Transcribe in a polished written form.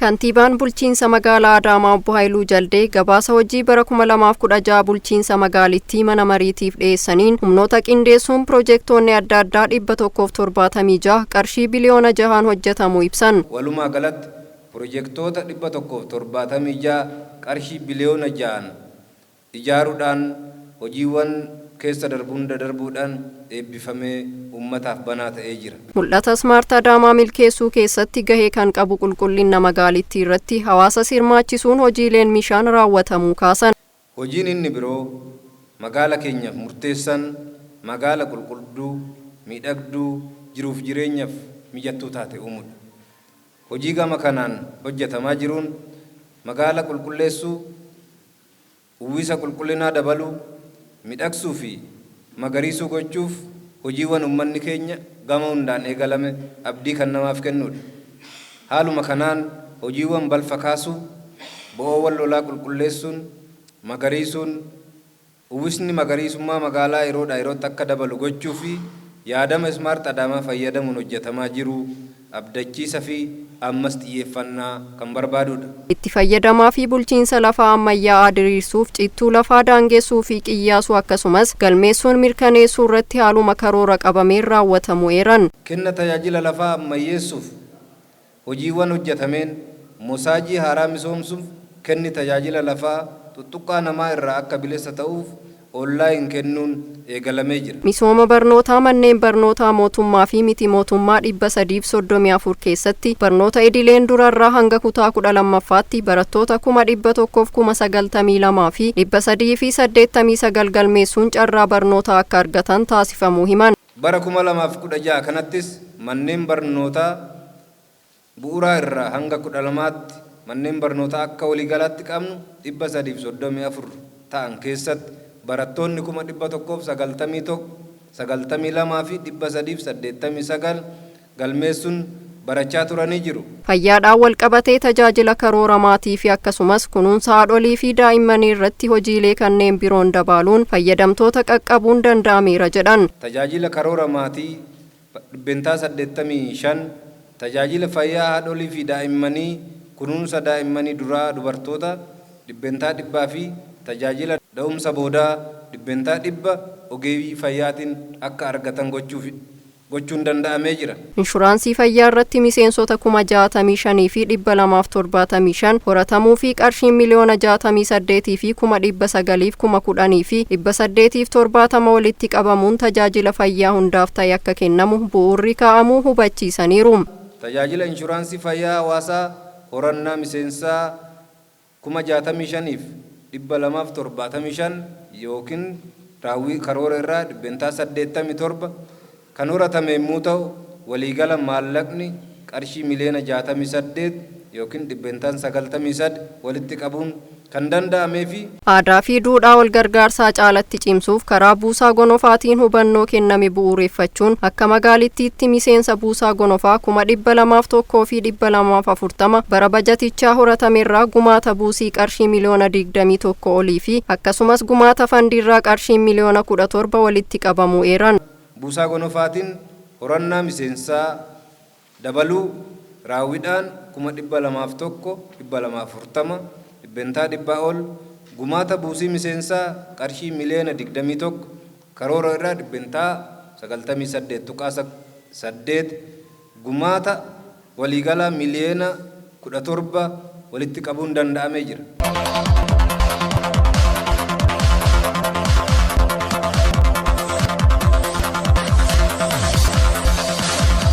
Kantiibaan bulchiinsa magaalaa Adaamaa Obbo Haayiluu Jaldee gabaasa hojii bara 2016 bulchiinsa magaalittii mana mariitiif dhiyeessaniin humnoota qindeessuun piroojeektoonni adda addaa 176 qarshii biliyoona 6n hojjetamuu ibsan. Walumaa galatti pirojektoota 176 qarshii biliyoona 6n ijaaruudhaan hojiiwwan keessa darbu hunda darbuudhaan eebbifamee uummataaf banaa ta'ee jira. Mul'ata Smart Adaamaa milkeessuu keessatti gahee kan qabu qulqullina magaalittii irratti hawaasa hirmaachisuun hojiileen mishaan raawwatamuu kaasan. Hojiin inni biroo magaala keenyaaf murteessan magaala qulqulluu, miidhagduu, jiruuf jireenyaaf mijattuu taate uumuudha. Hojii gama kanaan hojjetamaa jiruun magaala qulqulleessuu, uwwisa qulqullinaa dabaluu, miidhagsuu fi magariisuu gochuuf hojiiwwan uummanni keenya gama hundaan eegalame abdii kan namaaf kennuudha. Haaluma kanaan hojiiwwan balfa kaasuu, bo'oowwan lolaa qulqulleessuun, magariisuun, uwwisni magariisummaa magaalaa yeroodhaa yerootti akka dabalu gochuu fi yaadama Smart Adaamaa fayyadamuun hojjetamaa jiru abdachiisa fi ammas xiyyeeffannaa kan barbaadudha. Itti fayyadamaa fi bulchiinsa lafaa ammayyaa'aa diriirsuuf cittuu lafaa daangessuu fi qiyyaasuu akkasumas galmeessuun mirkaneessuu irratti haaluma karoora qabameen raawwatamu eeran. Kenna tajaajila lafaa ammayyeessuuf hojiiwwan hojjetameen mosaajii haaraa misoomsuuf kenni tajaajila lafaa tuttuqqaa namaa irraa akka bilisa ta'uuf online kennuun eegalamee jira. Misooma barnootaa manneen barnootaa mootummaa fi miti mootummaa 334 keessatti barnoota idileen durarraa hanga kutaa 12ffaatti barattoota 192,389 galmeessuun carraa barnootaa akka argatan taasifamuu himan. Bara 2016 kanattis manneen barnootaa bu'uuraa irraa hanga 12tti manneen barnootaa akka waliigalaatti qabnu 334 ta'an keessatti barattoonni 191,92,389 galmeessuun barachaa turanii jiru. Fayyaadhaan walqabatee tajaajila karoora maatii fi akkasumas kunuunsa haadholii fi daa'immanii irratti hojiilee kanneen biroon dabaaluun fayyadamtoota qaqqabuun danda'ameera jedhan. Tajaajila karoora maatii 85%, tajaajila fayyaa haadholii fi daa'immanii, kunuunsa daa'immanii duraa dubartoota 100% fi tajaajila da'umsa boodaa 100% ogeeyyii fayyaatiin akka argatan gochuun danda'amee jira. Inshuraansii fayyaa irratti miseensota 65,275 horatamuu fi qarshiin 68,910,870 walitti qabamuun tajaajila fayyaa hundaaf ta'e akka kennamu bu'uurri kaa'amuu hubachiisaniiru. Tajaajila inshuraansii fayyaa hawaasaa horannaa miseensaa 65,275 yookiin raawwii karoora irraa 87% kan horatame yommuu ta'u, waliigala maallaqni qarshii miliyoona 68 yookiin 93% walitti qabuun kan danda'amee fi Aadaa fi duudhaa wal gargaarsaa caalatti cimsuuf karaa buusaa gonofaatiin hubannoo kenname bu'uureffachuun akka magaalittiitti miseensa buusaa gonofaa 201,240 bara bajatichaa horatamerraa gumaata buusii qarshii miliyoona 21 olii fi akkasumas gumaata fandiirraa qarshii miliyoona 17 walitti qabamuu eeran. Buusaa gonofaatiin horannaa miseensaa dabaluu raawwiidhaan 201,240 100% ol, gumaata buusii miseensaa qarshii miliyoona 21, karoora irraa 98.8%, gumaata waliigalaa miliyoona 17 walitti qabuun danda'amee jira.